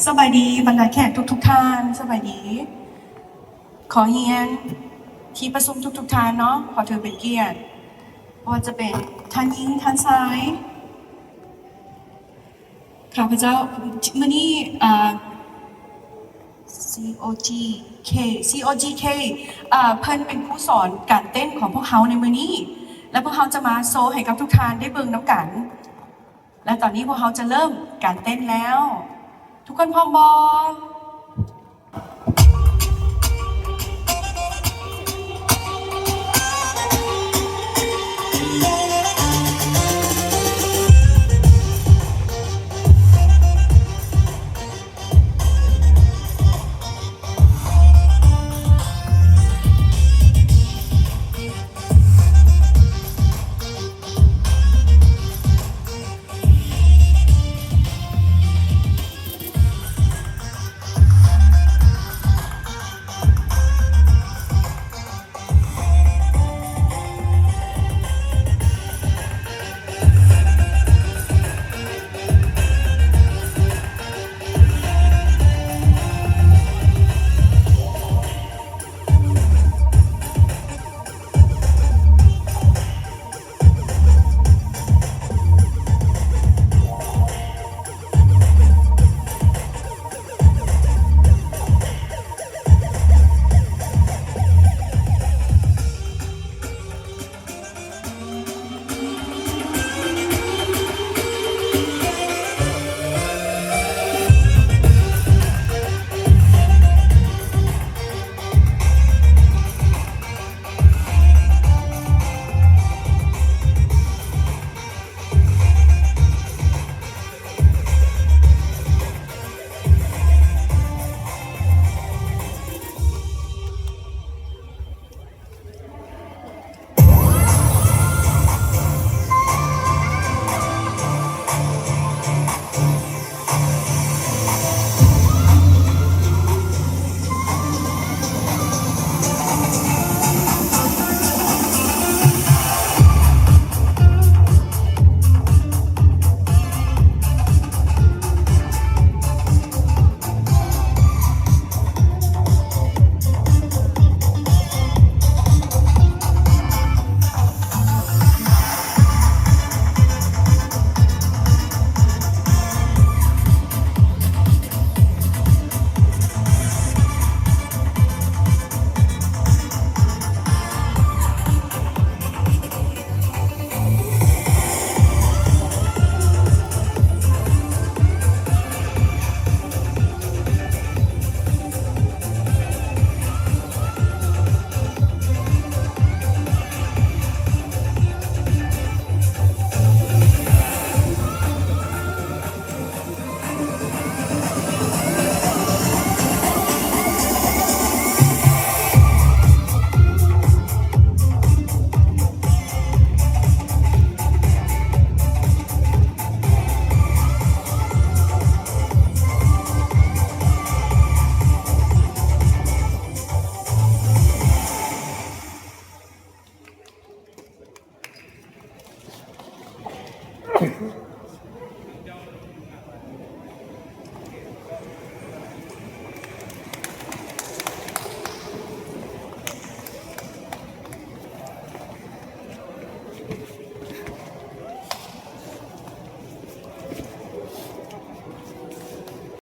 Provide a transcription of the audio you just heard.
ສະບາຍດີບັນດາແຂກທຸກໆທ່ານ ສະບາຍດີ ຂໍຮຽນທີ່ປະຊຸມທຸກໆທ່ານເນາະ ຂໍຖືເປັນກຽດ ບໍ່ວ່າຈະເປັນທ່ານຍິງ ທ່ານຊາຍ ຂ້າພະເຈົ້າ ມື້ນີ້ ອ່າ COGK COGK ອ່າ ເພິ່ນເປັນຄູສອນການເຕັ້ນຂອງພວກເຮົາໃນມື້ນີ້ ແລະ ພວກເຮົາຈະມາໂຊໃຫ້ກັບທຸກທ່ານໄດ້ເບິ່ງນຳກັນ ແລະ ຕອນນີ້ພວກເຮົາຈະເລີ່ມການເຕັ້ນແລ້ວ ທຸກຄົນພ້ອມບໍ່?